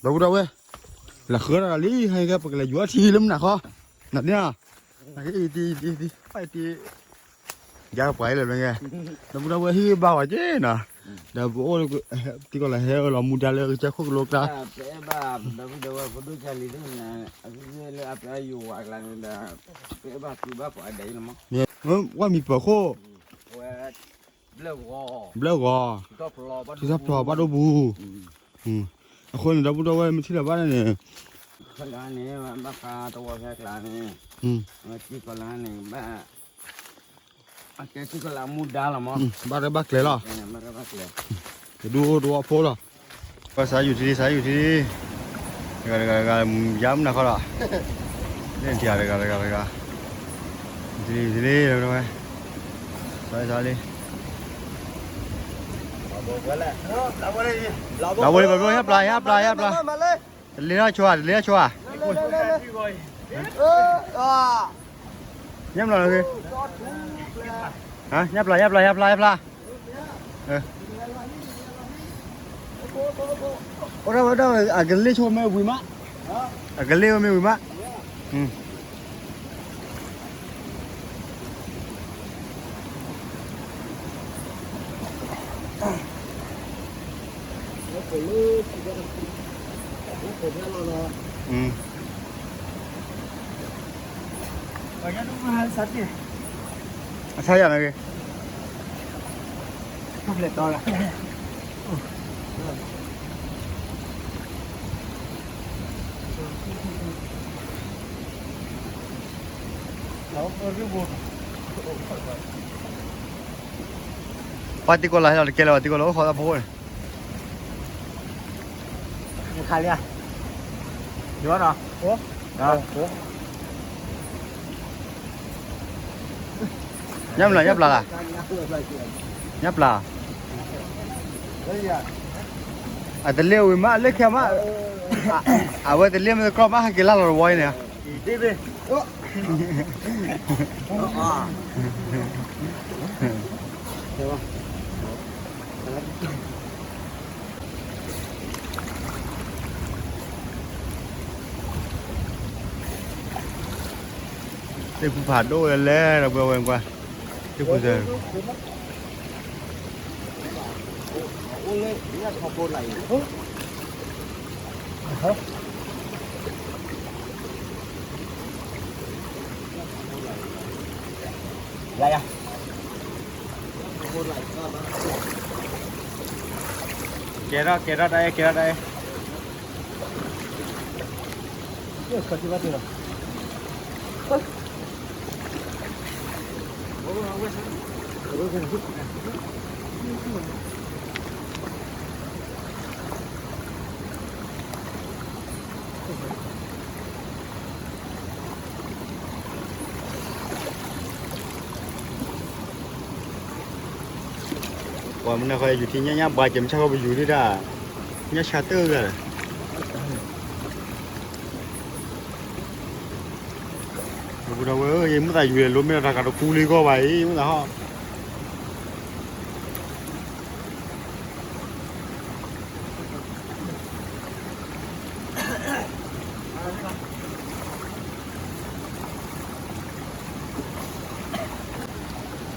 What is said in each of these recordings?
ဒီပုၢ်ဒီဝဲၢ်, လဲၤဃုာ်ဒီးလံ ဟဲက့ၤ ပကလဲၤယူၤအထံလၢမုၢ်နၤခီ, နၤန့ၣ်ဧါ, တံၤ, ယါပှၤလၢမ့ၢ်ဂ့ၤ, ဒီပုၢ်ဒီဝဲၢ်ဟံၣ်ဘါဝဲက့နီၤ, ဒီးပအိၣ်, တံၤကီၢ်လၢဟဲအၢၣ်လီၤမူဒါလၢကစၢၢ်ခိၣ်ကလိကျါ, ပအဲၣ်ဘၣ်, ဒီပုၢ်ဒီဝဲၢ်ဖိဒိၣ်ကၢ်လံၤသ့ၣ်န့ၣ်, အသုလၢအပျဲယိၤဝါကျါန့ၣ်ဒီး, ပအဲၣ်ဘၣ်သုဘၣ်ပှၤဒဲးလီၤမး, ဝဲမံၤပၢၤခိၣ် ဘျၢၣ်ဂီၤ, ထံထီၣ်ဖျိးဘၣ်ဒိပူၤ, အဃိန့ၣ် ဒီပုၢ်ဒီဝဲၢ်မ့ၢ်ထံၣ်လီၤဘၣ်န့ၣ်, ခီလၢန့ၣ် ဘၣ်ဃးတဝီဖဲကျါန့ၣ်, တံၤကီၢ်လၢန့ၣ်, ဘၣ်, အကဲတံၤကီၢ်လၢမူဒါလီၤမး, ဘၣ်ရဲၣ်ဘၣ်ကျဲၤလီၤ, တဒူတဝီဖိလီၤ, ပစးယူၤထံလံ စးယူၤထံလံ, တဂၤတဂၤတဂၤ, ယါမုၢ်နၤခီလီၤ, လၢတဂၤတဂၤတဂၤတဂၤ, ထံလံ ထံလံ, ဝဲ, စးလံ လီၤဘိလံ ဘိလံ ဟဲပျၢ် ဟဲပျၢ် ဟဲပျၢ်, တလ့ထီၣ်ဆိဧါ တလ့ထီၣ်ဆိဧါ, ညၣ်ပျၢ်လီၤ, ညၣ်ပျၢ် ညၣ်ပျၢ် ညၣ်ပျၢ် ညၣ်ပျၢ်, အိၣ်ဒၣ်ဝဲဒၣ် အကလ့ၢ်ဆိမ့ၢ်ဝံၤမး, အကလ့ၢ်ဝဲမ့ၢ်ဝံၤမး, အဆါယၤန့ၣ်ဂ့ၤ, ပှၤတံၤကီၢ်လၢဟဲလီၤတကဲလၢၤဘၣ် တံၤကီၢ်လၢအိၣ်ဃီသးဖိန့ၣ်, ခါလံဧါ, ယီၤနီၤ, ညၣ်ပျၢ် ညၣ်ပျၢ်လၢ်, ညၣ်ပျၢ်, အတလ့ၢ်ဝံၤမး လၢခံမး, အဝဲတလ့ၢ်မ့ၢ်တကြီမး ဟဲက့ၤလၢ်လီၤတဝီအံၤန့ၣ်, သ့ၣ်ဖူဖးဒိၣ်ဝဲလဲၣ် ဒီပုၢ်ဝဲၢ်ကွၢ်, သ့ၣ်ဖူသၢ, ကဲထီၣ် ကဲထီၣ်တၢ်အဲၣ် ကဲထီၣ်တၢ်အဲၣ်, ပှၤမနုၤဃီယူၤထံညါညါ ပှၤကဲမုၢ်ဆါဃီပယူၤဒံးတၢ်, ညၣ်ဆါတၢၢ်ဂၤလီၤ, ဒီပုၢ်ဒီဝဲၢ်ဧၢ, ယမ့ၢ်သးယူၤလဲၤလိမ့ၢ်ဒီးတၢ်ကးတကူလံဂီၢ်ဘၣ်အံၤ မ့ၢ်သးဟီၣ် အံၤ, ဒီပုၢ်ဒီဝဲ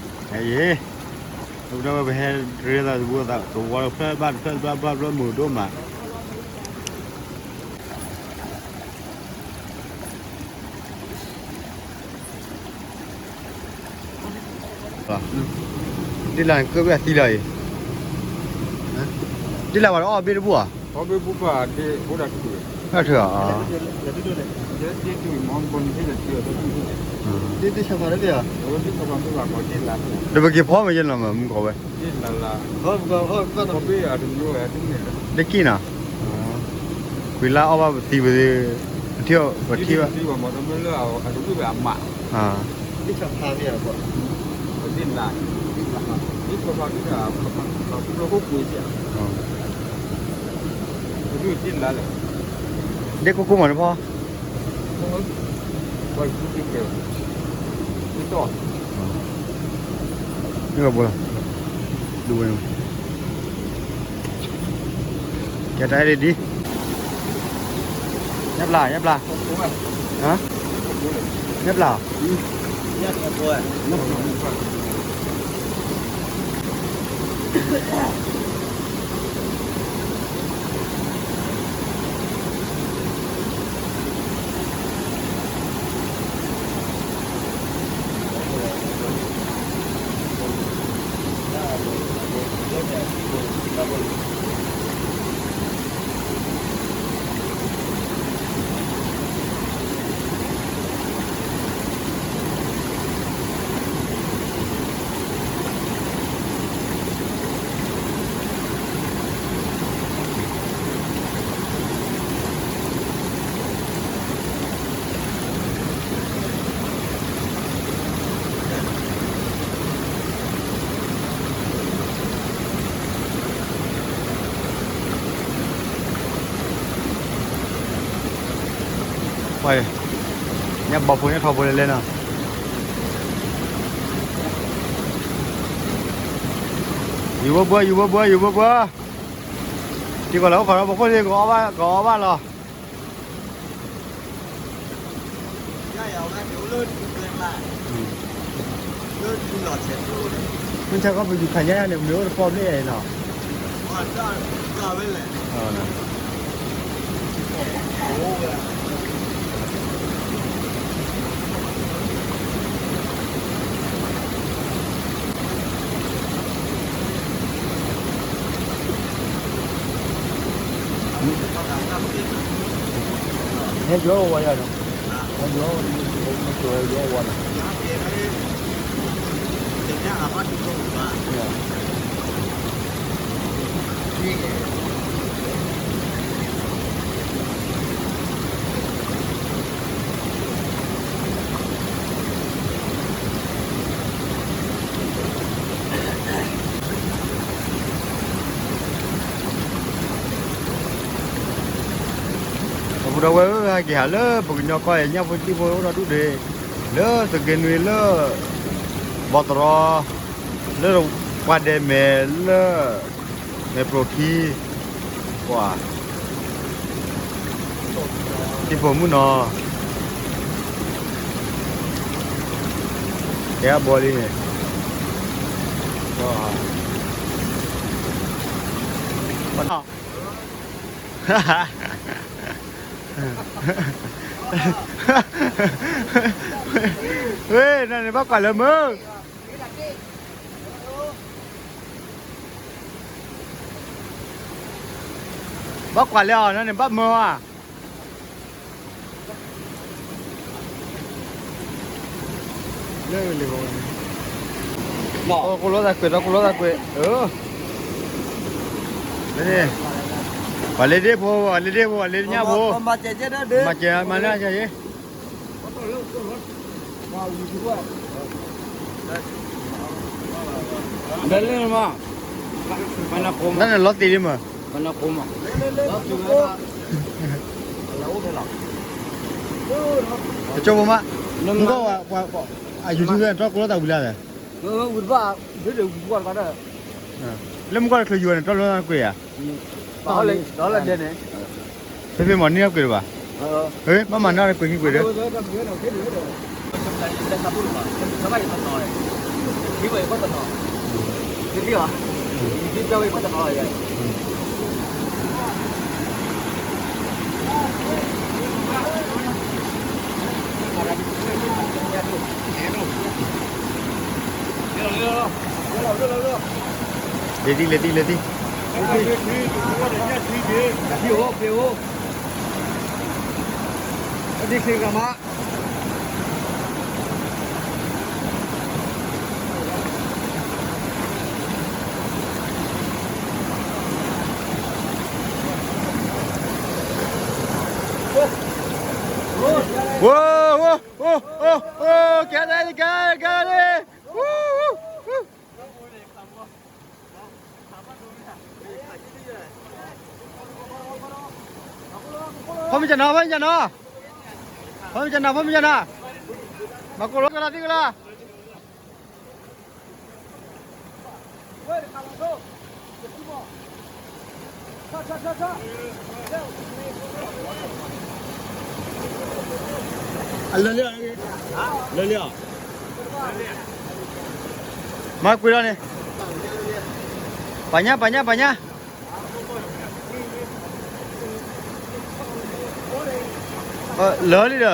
ၢ် ပဟဲရ့သးတဘူၣ်သး တဝီတဖျၢၣ်ဘၣ်တဖျၢၣ်တဖျၢၣ်ဘၣ်တဖျၢၣ်မုာ်ဒိၣ်မး, ဒ်လၢကၢၣ်ဘၣ်သံလီၤအံၤ, ဒ်လၢပှၤအီၣ်ဘ့ၣ်တဘူၣ်ဧါ, အီၣ်ဘ့ၣ်ဘူၣ်ပှၤဒ့အိၣ်ဒီးထူၣ်, အၢၣ်ထူၣ်ဧါ, ဒ်တဆါဖးလၢ, ဒီးပက့ၤဖီမ့ၢ်ယဲလီၤမး မုၢ်ကီးဝဲ, လၢက့ၤနီၤ, ကွံာ်လၢအီၣ်ဘၣ်ပသံဝဲ, ပထံၣ်, ပထံၣ်ဘၣ်, ဒ့ၣ်ကိၢ်ကိၢ်မးန့ၣ်ဖီ, မ့ၢ်ဘၣ်ဘိလီၤ, ဒူဝဲ, ကဲတၢ်အဲၣ်ဒ်, ညက်ပျၢ် ညက်ပျၢ်, ဟါ, ညက်ပျၢ်, ပှၤ, ညၣ်ဘီဖိညၣ်ထီဖိလဲၤလဲၤနီၤ, ယူၤဘၢဘၢ ယူၤဘၢဘၢ ယူၤဘၢဘၢ, ထံကီၢ်လၢအိၣ်ခိးဒီးပှၤခိၣ်လံ ကအီၣ်ဘၣ် ကအီၣ်ဘၣ်လီၤ. မ့ၢ်ဆါကီၢ်ပယူၤခးညါယါန့ၣ် မ့ၢ်အိၣ်တပီၢ်မ့ၢ်နီၤ. ဟဲယွၤဝါယါနီၤ, ဟဲယွၤ, ယွၤဝါနီၤ, ဒီပုၢ်ဒီဝဲၢ်ဧၢ, ဟဲက့ၤဟးလၢပကညီကီၢ်အံၤ ညၣ်ဖိတံၢ်ဖိအိၣ်ဒီဒူၣ်ဒံး, လၢသက့နွံလၢ ဘီတရီ, လၢပှၤဒဲးမဲာ်လၢ မဲာ်ပြိးခံ, ပှၤ တံၢ်ဖိမုၣ်နီၤ, ကဲအဘီလံန့ၣ်, ဝဲ နန့ၣ်ဘၣ်ကွၢ်လၢမုၢ်, ဘၣ်ကွၢ်လၢအီၤ နန့ၣ်ဘၣ်မၢဧါ. လၢလံၤဘၣ်, တၢ်ကိၢ်လိာ်သးကွံာ် တၢ်ကိၢ်လိာ်သးကွံာ်, အၢ, မ့ၢ်န့ၣ်, ပှၤလ့ဒ့ၣ်ဖိ ပှၤလ့ဒ့ၣ်ဖိ ပှၤလ့ညၣ်ဖိ, မၤစဲးမၤလၢက့ၤ, လၢလၢမး, နန့ၣ်လီၤတံၢ်လံမး, ကၠိဖိမး, မုၢ်ကီၢ်, အယူၤထံဝဲ တၢ်ကိၢ်လိာ်သးဝံၤလၢ်လဲၣ်, ဝံၤတဘၣ်, ဒ်ဝံၤတဘၣ်တဘၣ်ဒီး, လၢမုၢ်ကီၢ်တချုးယူၤန့ၣ် တၢ်လိာ်သးကွံာ်ဧါ, ဒီးလၢဒဲန့ၣ်, ဖဲဖဲမၤန့ၢ်ကွံာ်တဘၣ်, ဘၣ်မၤန့ၢ်ကွံာ်ဟံၣ်ကွံာ်ဒီး လဲၤဒံ လဲၤဒံ လဲၤဒံ, ဒံ ဝိ, ဝိ, ဝိ, ဝိ, ဝိ, ကဲဒ် ကဲဒ်, ကဲဒ်, ဝိ, ဝိ, ဝိ. ဖီမ့ၢ်ကနီၤ ဖီမ့ၢ်ကနီၤ, ဖီမ့ၢ်ကနီၤ ဖီမ့ၢ်ကနီၤ, မၤကိၢ်လိာ်ကလီၤသံကလီၤ. ဝဲတခါလီၤဒိၣ်, တထံၣ်ဘၣ်, ထီၣ်ထီၣ်ထီၣ်ထီၣ်, လဲၣ်, လၢလံ, လၢလံ, မၤကွံာ်လီၤန့ၣ်, ပညါ ပညါ ပညါ, လၢလံဒီး လီၤသ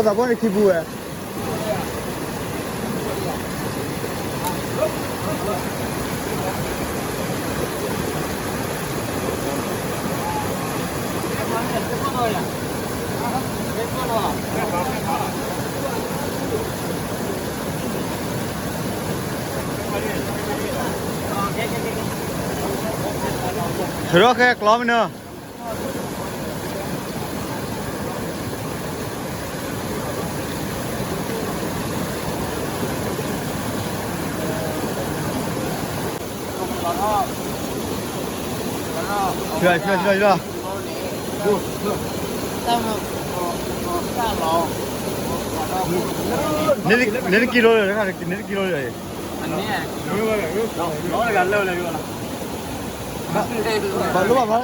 းဘိန့ၣ်ခံပူၤဝဲ, ထုးထီၣ်ခဲကျီမ့ၢ်နီၤ. န့ၣ်တကံလိလၢ, န့ၣ်တကံလိလၢ, ဘၣ်လိၣ်ဘၣ်ဖျါလၢကၠီ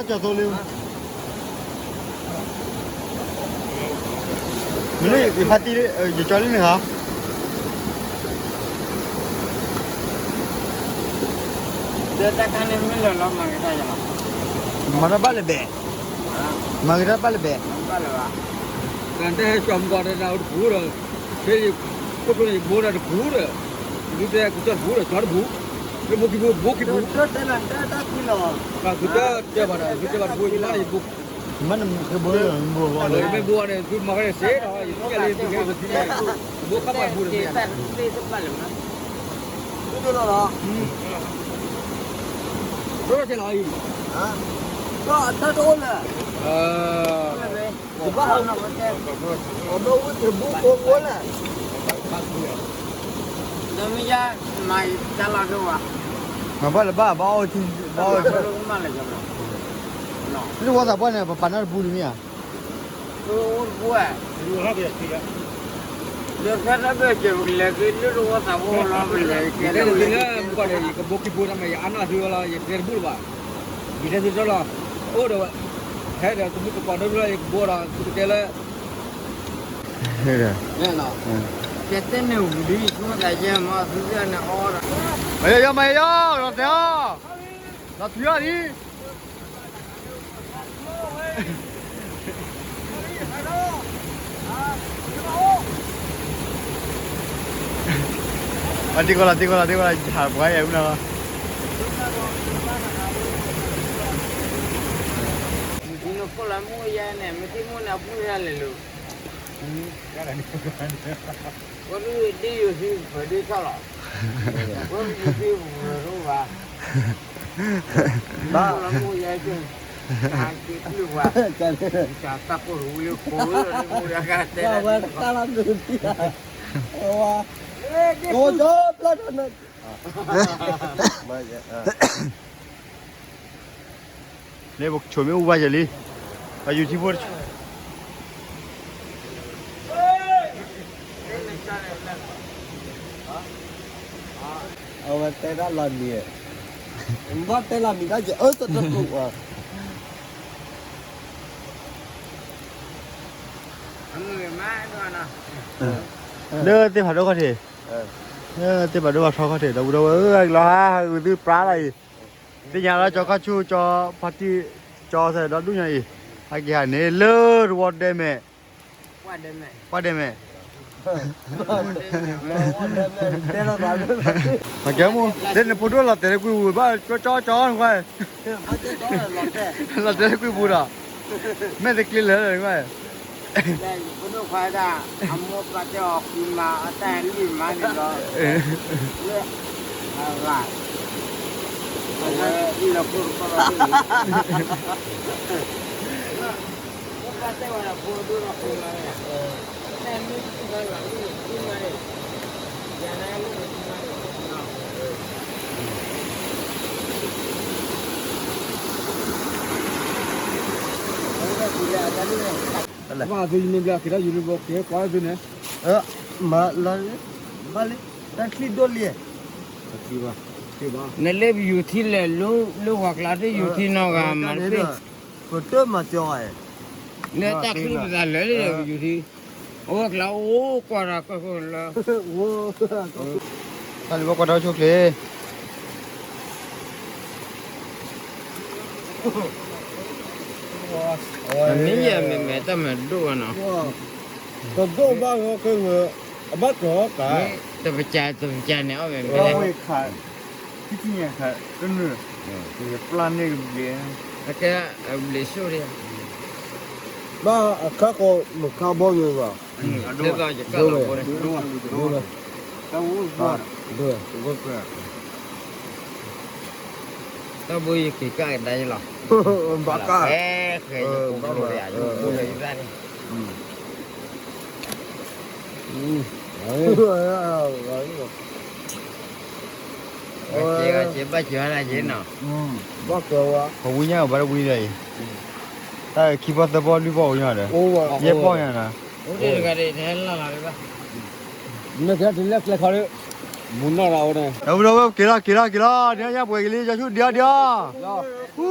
ၤသိလ့, မ့ၢ်လၢယဖါတံၢ်, ယကၠီလံန့ၣ်ဧါ. ဒီးတၢ်ခါန့ၣ်မ့ၢ်လၢာ်လီၤ မၤက့ၤတၢ်ယလီၤ, မၤတၢ်ဘၣ်လၢၤဘဲၣ်, မၤက့ၤတၢ်ဘၣ်လၢၤဘဲၣ်, တၢ်ဟဲကၠီမူကီးတၢ်အိၣ်တပူၤဒီး, ဖဲယခိၣ်ကျိန့ၣ် ယဘိတၢ်တပူၤဒီး, ဒုးတဲကစၢၢ်တပူၤဒီး ကၠီတပူၤ, လၢဘိခံပူၤ ဘိခံပူၤ, သုတတဲဘၣ်ဒီး သုတဲဘၣ်တပူၤ ယမ့ၢ်န့ၣ် ယဘိ, မ့ၢ်ဘိန့ၣ် သုမၤကဲစ့ဒီး ယကဲလၢသုကဲပထံန့ၣ်, ဘိခါပှၤတပူၤဒီးမ့ၢ်ဧါ, ဒိၣ်လီၤ, ဒိၣ်လီၤလီၤ, ဒိၣ်လီၤလီၤအံၤ, တၢ်တအိၣ်လၢၤ, ယဘၣ်ဟးနီၤဝဲတဲ, အီၣ်ဘၣ်ဝံၣ်တဘိကိးကိးလၢၤ, ဒီးမ့ၢ်ယါ, မၤတၢ်လီၤဒိၣ်ဝဲ, မၤဘၣ်လၢၤဘၣ် ဘၣ်အီၣ်ထံ, ဘၣ်အီၣ်ထံ, လၢဝီသးပှၢ်န့ၣ် ပပာ်နၢ်တပူၤန့ၣ်မ့ၢ်ဧါ, အိၣ်တပူၤဧါ, ဒီးဖဲတၢ်ဘၢၣ်စၢၤလဲၤက့ၤ လၢတဝီသးပှၢ်လီၤ ပလဲၤကဲလၢ, ယတဲသုလၢမုၢ်ကီၢ်န့ၣ် ယကဘိခံဘိတၢ်မ့ၢ် ယအါနၢ်သုလီၤ ယတဲတဘူၣ်လၢၤဘၣ်, ယတဲသုလီၤ, အိၣ်ဒီး, ဟဲဒီးတမုၢ်တကိးဒိၣ်လၢယကဘိဒီး သုကတဲလၢ ကတဲန့ၣ်ဝံၤဒ်ဆိကမိၣ်သးယဲမၤသုသ့ၣ်န့ၣ်အီၣ်ဒီး, မၤယီၤ မၤယီၤ လီၤတဲာ်အီၤ, လီၤထွံအီၤလံ, အတံၤကီၢ်လီၤ တံၤကီၢ်လီၤ တံၤကီၢ်လီၤ ယဟးပှၤယဲၢ်မနုၤလီၤ, နဖိလၢမူယဲန့ၣ် မ့ၢ်တမူန့ၣ်အပူၤဟဲလဲၣ်လိၤ, ဝဲဒၣ်ဒ်ယိၤသံ ပဒ်ထီၣ်လီၤ, ဝဲဒၣ်ယိၤသံပှဲၤဒိၣ်ဘၣ်, ဘၣ်လၢမူယဲက့ၤ, က့ၤပျုၢ်ပှၤ, တၢ်ကိၢ်တဝံၤလၢကိးလၢမူယဲကတဲလၢ, ဝဲတၢ်လီၤဒုးသံ, ဝဲ, ကိးကၠီပျၢ်ထီၣ်န့ၣ် န့ၣ်ပဆိမိၣ်အူဘၣ်ယဲလံ, အယူၤထံဖိတဆိ, အဝဲတဲဒၣ်လီၤနံၤ, ဘၣ်တဲလီၤနံၤတၢ်ယဲၢ် အၢ တတကျိး, လၢသ့ၣ်ဖးဒိၣ်ခီၣ်ထံး, လၢသ့ၣ်ဖးဒိၣ်ဘၣ်ထီခီၣ်ထံး ဒီပုၢ်ဒီဝဲၢ်ဧၢ လီၤဟါ ဟးဂုာ်သုပြါလၢအံၤ, သ့ၣ်ညါလၢကၠီခီၣ်ဆူကၠီဖါတံၢ်, ကၠီသဲးဒီဒူၣ်ညါအံၤ, ဟဲက့ၤဟးန့ၣ်လၢတဝီဒဲမဲာ်, ပှၢ်ဒဲမဲာ်, ပှၢ်ဒဲမဲာ်, ပှၢ်ကဲမူ, လၢနဖိဒိၣ်လီၤတဲာ်လၢကွံာ်ပူၤဘၣ် ကၠီကၠီကၠီနကွၢ်, လီၤတဲာ်လၢကွံာ်ပူၤဒီး, မဲာ်တကျ့လၢာ်နကွၢ် ပဒိၣ်ခွါဒၣ်, အမိၢ်ပၢ်တဲအီၤဃုမး အတၢ်ဟဲလွံၢ်မးန့ၣ်ဒီး, လၢ, အဂၤ, အဝဲလၢဖိတခီလီၤ, မိၢ်ပၢ်တဲဝဲဒၣ်ဖိဒိၣ်ဒီးဃုမးန့ၣ်, တၢ်ဟဲလွံၢ်မးလီၤလွံၢ်ဃုမးန့ၣ်, ယၤန့ၣ်ဟဲလွံၢ်ဃုမးန့ၣ်, အဝဲဒၣ်ပူၤလၢအတၢ်ဒ်န့ၣ်, ဘၣ်သုယမ့ၢ်ဘျါက့ၤတၢ်ယူၤလၢဘီက့ၤကွၢ်သုန့ၣ်, မၤလီၤ, ဘၣ်လံ တၢ်ချံဒိၣ်လံ, နလၢပယူၤထံလဲၣ်, လၢပှၤကျါတယူၤထံနီၢ်ဂၤမၤတဘ့ၣ်, ပတမၤကၠီဂၤ, လၢတၢ်ချံပသးလၢာ်လၢပယူၤထံ, အဝဲကျါအိၣ်ကွၢ်တၢ်ကီၢ်ခိၣ်လၢ တၢ်လံၤဘၣ်ကွၢ်တၢ်အိၣ်ဆိၣ်ချ့, မ့ၢ်ယဲၢ်မ့ၢ်မဲာ်တၢ်မၤဒိၣ်ဘၣ်နီၤ, တဒိၣ်ဘၣ်ဂီၢ်ခဲဂၢၢ်, အဘၣ်ကီကါ, တပစၢ်တပစၢ်န့ၣ် အီၣ်မဲာ်မဲာ်, ခါ, တံၢ်တံၢ်ညါခါ, ကနုာ်, ယပျၢ်န့ၢ်ကဘျံး, အကဲ, ဘျံးဆိၣ်ဒံး, ဘၣ်အခါဃီမုၢ်ခါဘီမ့ၢ်ဘၣ်, ဒိၣ်, ဒိၣ်, ဒိၣ်, တၢ်ဘိယက့ၤကၢ်ကဒါယလီၤ, ဘၣ်ကၢ်, ယကလိာ်ယၤ, ယကလိာ်ယသးန့ၣ်, က့ၤဘၣ်က့ၤဝဲဒၣ်က့ၤနီၤ, ဘၣ်ကၢ်ဝဲ, ပဝံညါအဘၣ်တဝံဒီးအံၤ, တၢ်ခံပီၢ်သၢပီၢ်လွံၢ်ပီၢ်အိၣ်ညါဒီ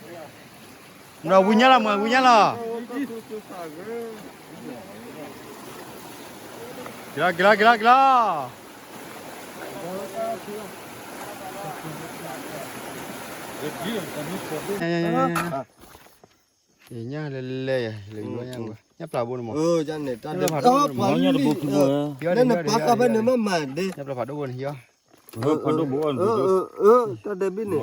း, ယဲၢ်ပီၢ်ညါနီၤ, မ့ၢ်ကဲတုၤလၢကျဲခီဒီး, မူနီၢ်ရအိၣ်န့ၣ်, ဒီပုၢ်ဒီဝဲၢ်က့ၤလီၤက့ၤလီၤက့ၤလီၤ, ဒ်ညါပှဲၤက့ၤလံ ယီၤဆူဒံးအီၤဒံးအီၤ, ဒီးဝံညါလီၤ မ့ၢ်ဝံညါလီၤ, က့ၤလီၤက့ၤလီၤက့ၤလီၤက့ၤလီၤ, ညါလဲၤလဲၤလဲၤလဲၤ, ညၣ်ပျၢ်ဘိန့ၣ်မ့ၢ်, ညၣ်ပျၢ်ဖးဒိၣ်ဘိန့ၣ်, ညၣ်ပျၢ်ဖးဒိၣ်ဘိန့ၣ်ဟံးအီၤ, တၢ်ဒဲးဘ့ၣ်န့ၣ်,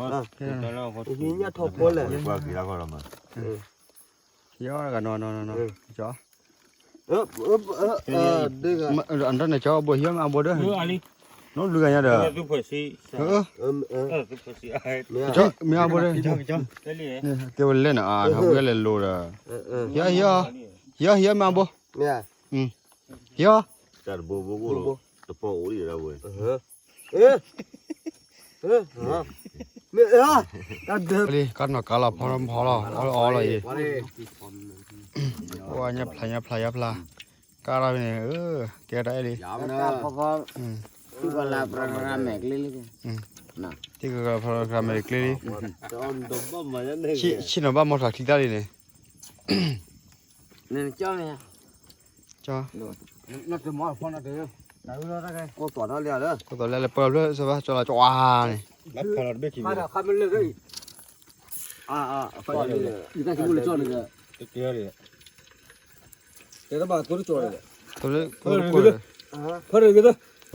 ညၣ်ထီၣ်ဖိလဲၣ်, ဟံးအီၤတဂၤနီၤနီၤနီၤနီၤ, ကၠီ, အတၢ်န့ၣ်ကၠီဘိဟံးအီၤမ့ၢ်အဘိဒီး, နီၢ်ဘျုးဂၤညါဒီး, မ့ၢ်အဘိဒီး, ကဲဝဲလဲၣ်နီၤ အဝဲလဲၣ်လိၤဒီး, ဟံးအီၤ, ဟံးအီၤ ဟံးအီၤ မ့ၢ်အဘိ, ဟံးအီၤ, တၢ်တဘိဘိဘိ, တပီၢ်အိၣ်လံဒီးဝဲ လံ ကၢ်နီၢ်ကါလီၤဖီဖီလီၤ အီလီၤအီလီၤအံၤ, ပှၤညါဖျါညါဖျါယါဖျါ, ကၢ်ထီၣ်ဖဲန့ၣ်, ကဲတၢ်အဲၣ်လံ, ထံကလၤပြၤရၤမဲာ်ကျ့လံ, ထံကလၤပြၤရၤမဲာ်ကျ့လံ, ဆ့ၣ်နီၤဘၣ်မီၢ်ထီၣ်ချံတၢ်လံန့ၣ်, ကၠီ, ကၠီ, ကိၢ်သီၣ်လၢလၢပၢၢ်ဖျၢၣ်စၢ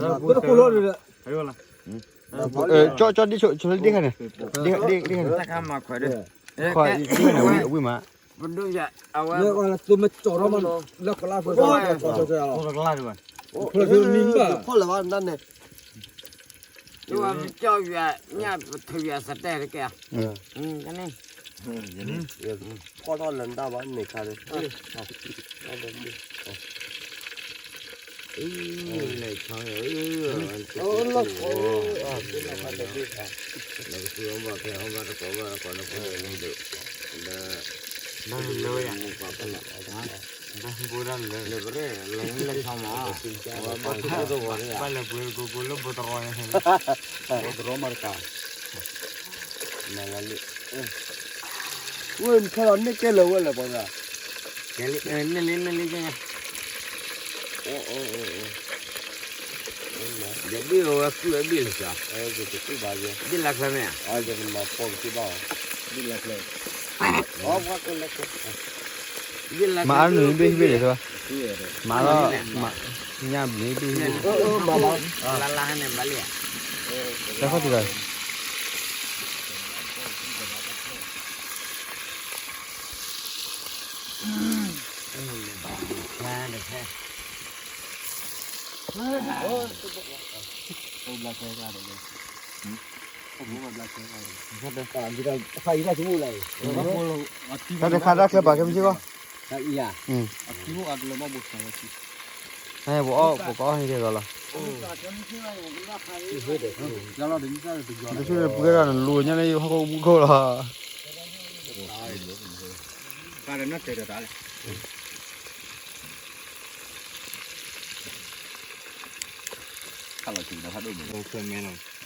ဘၣ် ကၠီလီၤကၠီဝါန့ၣ်, ကၠီဒ်ဆိလၢဒ်ခါန့ၣ်, ဒ်ခါန့ၣ်, ခွါဒ်ခါန့ၣ်, ဝံၣ်မး, ပဒိၣ်ယၤ, အဝဲ, လၢကလါဖိ, လၢကလါဖိ, ဖီၣ်လၢၤဘၣ်န့ၣ်, လၢပကၠီယၤ, ညၣ်ပထုးယၤစတဲတက့ၢ်, ဖီၣ်ထီၣ်လၢနတၢ်ဘၣ်န့ၣ်ခါဒီး ဘၣ်လၢပှဲၤတကိးကိးလၢဘိတရီန့ၣ်, ဘိတရီမၤတကး, မၤလီၤလံ, ဝဲၢ်နဖဲလီၤန့ၣ်ကဲလၢာ်ဝဲလၢာ်ပှၤဂၤ, န့ၣ်လံန့ၣ်လံ, ယဘ့ၣ်ဝဲကုၢ်အဘ့ၣ်လၢာ်, ဘ့ၣ်လၢချၢမ့ၢ်ဧါ, ဘ့ၣ်လၢချၢ, မၤအါနုာ်ဘ့ၣ်ဟံၣ်ဘ့ၣ်လၢာ်, မၤလီၤ, ညၣ်ဘ့ၣ်ဟံၣ်ဘ့ၣ်, လၢလၢန့ၣ်ဘၣ်လံ, တၢ်ခီၣ်ထံးလီၤ တၢ်တခါတၢ်ချၢပာ်ကဲမ့ၢ်ကီ, ပအီၣ်ပကအီၣ်ဟံၣ်ကဲဂီၤလီၤ, တဆူပှဲၤထီၣ်နလူၤညါလၢယဟီၣ်ခိၣ်မူခိၣ်လီၤ.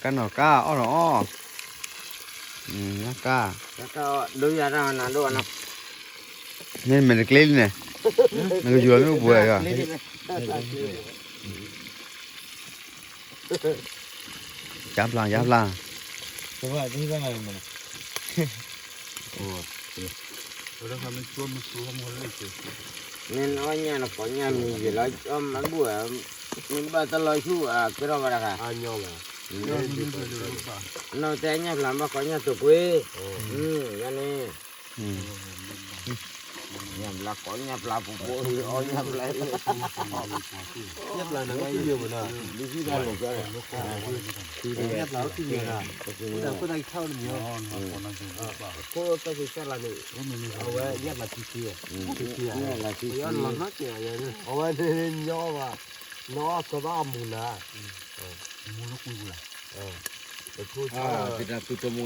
ကနီၤကါအီၣ်နီၤအီၣ်, ကါ, မ့ၢ်မဲာ်တကျ့လံန့ၣ်, နကယူၤလီၤမ့ၣ်အူပှဲၤဧါ, ယါဖျါ ယါဖျါ, မ့ၢ်အီၣ်ညၣ်နကိးညၣ်မံၤယံၤလီၤ, မ့ၢ်ဘၣ်တၢ်လီၤဆူၣ် ကဲထီၣ်ဘၣ်တခါ, နီၢ်တဲညၣ်ဖျါဘၣ်ကိးညၣ်တိာ်ကွ့, ယန့ၣ်, ညၣ်ဖျါကိးညၣ်ဖျါပူၤပူၤ အီၣ်ညၣ်ဖျါ, ညၣ်ဖျါနၤလီၤခံမံၤ, ညၣ်ဖျါခံမံၤ, ဖိတၢ်ဖံးစၢ်လၢန့ၣ်, အဝဲညၣ်ဖျါခံခံ, အဝဲန့ၣ်ညီဘၣ်, နီၢ်ကဘၣ်အမူၤနၤ, မူၤလၢကွံာ်ပူၤလီၤ, တထူၣ်ဆါ, တထူၣ်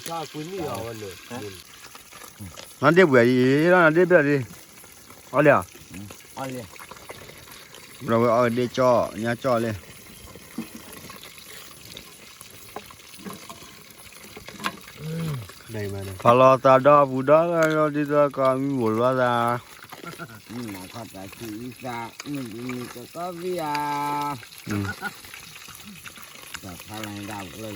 ဆါကွံာ်နံၣ်အဝဲန့ၣ်, နီၢ်ဒ့ၣ်ပှဲၤအံၤ, နီၢ်ဒ့ၣ်ဘၣ်ဒ့ၣ်, အီၣ်လံဧါ, ဘျီဝဲအီၣ်ဒ့ၣ်ကၠီၣ် ညၣ်ကၠီၣ်လံ ဖးလီၤသးဒီပူၤဒီး ဒ်သိးကီးမုၢ်ဘိးလီၤသး, မုၢ်နၤခီၣ်သးဆူအံသး မုၢ်ဒ်န့ၣ်ကကီၢ်သံဧါ, တၢ်ဖးလီၤဒၣ်ကျၢၢ်လၢ,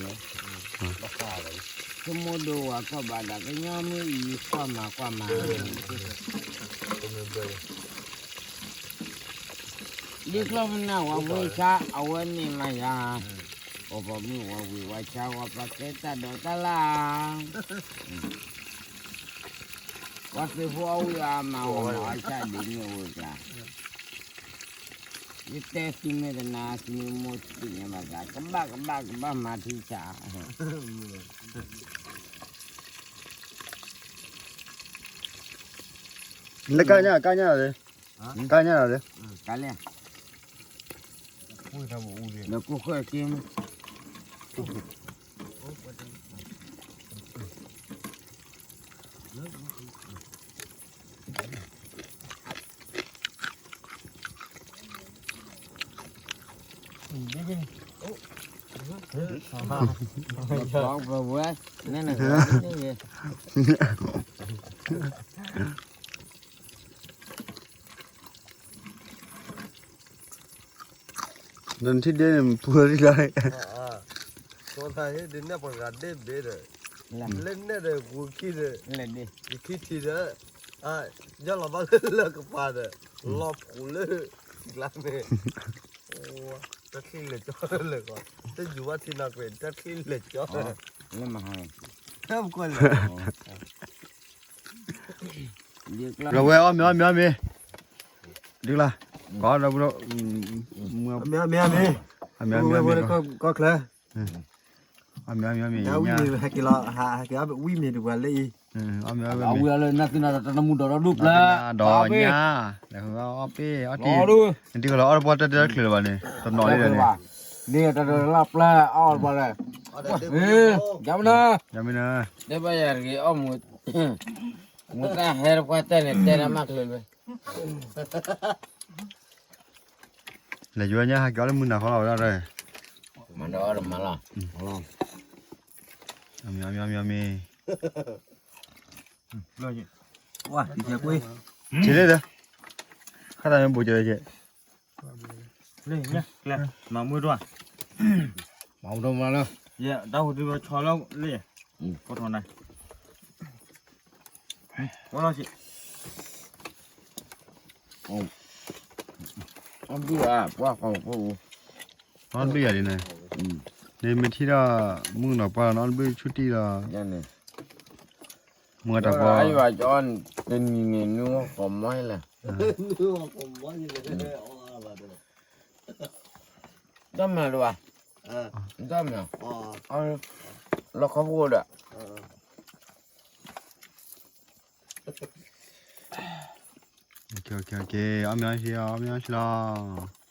ဆိကမိၣ်ဒိဝဲကီၢ်ဘၣ်ဒၣ်ကညီမုၢ်အံၤ ကွၢ်မၤကွၢ်မၤ, ဒ်ကျီၢ်မနုၤဝဲဝံၤဆါ အဝဲန့ၣ်မၤယၤ, ပှၤပိာ်မုၣ်ဝဲဝံၤဝဲဆါ ဝဲပှၤကဲတၢ်ဒိးတၢ်လၢ်, ပှၤသ့ၣ်ဖိအဝံၤအမၤဝဲမၤအီၣ်ဆါဒ်န့ၣ်အိၣ်ကျါ, ယတဲသုမ့ၢ်တနာ်သုမ့ၢ်မိၢ်သ့ၣ်ညါဘၣ်သး ကဘၣ်ကဘၣ်ကဘၣ်မၤထံဆါ, လၢကါညါ ကါညါလီၤ, ကါညါလီၤ, ကါလဲၣ်, လၢကိၢ်ဃဲၢ်က့ၤမး နထံၣ်ဒ့န့ၣ် ပူၤလံလီၤ, ဒ်န့ၣ်ပှၤဂၤဒ့ဘ့ဒီး, လၢနဲၣ်ဒီးဂူၤခံဒီး, ဂူၤခံထံးဒီး, ယလီၤဘၣ်လၢလၢကပၤဒီး, လီၤဖှိၣ်လၢ, ကျါန့ၣ်, တၢ်ချံလဲၤကၠီလၢကီး, တယူၤဘၣ်ထံနီၤကွံာ် တၢ်ချံလဲၤကၠီ, လၢမဟါ, တၢ်ပကွၢ်လဲၣ် လီၤဝဲအီၣ်မ့ၤအီၣ်မ့ၤအီၣ်မ့ၤ, ဒုလၢ်, ကီးဒီပုၢ်ဒီ, မ့ၤမ့ၤမ့ၤ, ကီၢ်ချၢ, အီၣ်မ့ၤအီၣ်မ့ၤမ့ၤ, ဟဲက့ၤလီၤ, ဟဲက့ၤအီၣ်ဝံၤမ့ၤတပှၤလၢအံၤ, အီၣ်မ့ၤအီၣ်မ့ၤ, အဝံၤအီၤလၢနသ့ၣ်နီၣ်တၢ်တနမူဒီးဒီဒူၣ်ပျၢ်, ဒီးညါ, အီၣ်ပ့ၢ်အီၣ်တံၢ်, နတံၢ်ကလီၤအီၣ်တပှၢ်တၢၢ်တၢၢ်တချုးလၢၤဘၣ်န့ၣ် တနီၤလံန့ၣ်, ဒ်တၢ်တလၢ်ပျၢ်အီၣ်တပှၢ်လဲၣ်, ယမနၤ, ယမနၤ, တဲဘၣ်ယၤတဂ့ၤအီၣ်မူၤ, မူၤတၢ်ဟဲတပှၢ်တဲန့ၣ် တဲတၢ်မၤချုးလၢၤ လဲၤယိၤညါဟးက့ၤအီၣ်လၢမုၢ်နၤခီလီၤဝဲဒၣ်, မၤဒီးအီၣ်တမၤလီၤ, မံၤမံၤမံၤမံၤ, ဆံးလံဒီး, ခါသးမ့ၢ်ဘူးကဲကဲ, မၤမူၤဒိၣ်, မၤမူၤဒိၣ်မၤလၢ, ယတၢ်ဟူးဒုးဝဲဆီလီၤလံ, ကိးထီၣ်နၤ ဝဲလီၤဆံး, အီၣ်ဘုၣ်ဧါ ပှၢ်ဃီဖိ, အီၣ်ဘုၣ်ယၤဒ်န့ၣ်, န့ၣ်မ့ၢ်ထံၣ်ဒီး မုၣ်ကနီၤပှၢ်လီၤ နအီၣ်ဘုၣ်ဆူၣ်တံၢ်လီၤ, မုၢ်တပှၢ်, တနံၤန့ၣ် နုာ်ဃီမီလဲၣ်, တၢ်မၤဒိၣ်ဧါ, တၢ်မၤ, လီခီဖိဒီး အီၣ်မ့ၤအီၣ်ဆံး အီၣ်မ့ၤအီၣ်ဆံးလီၤ.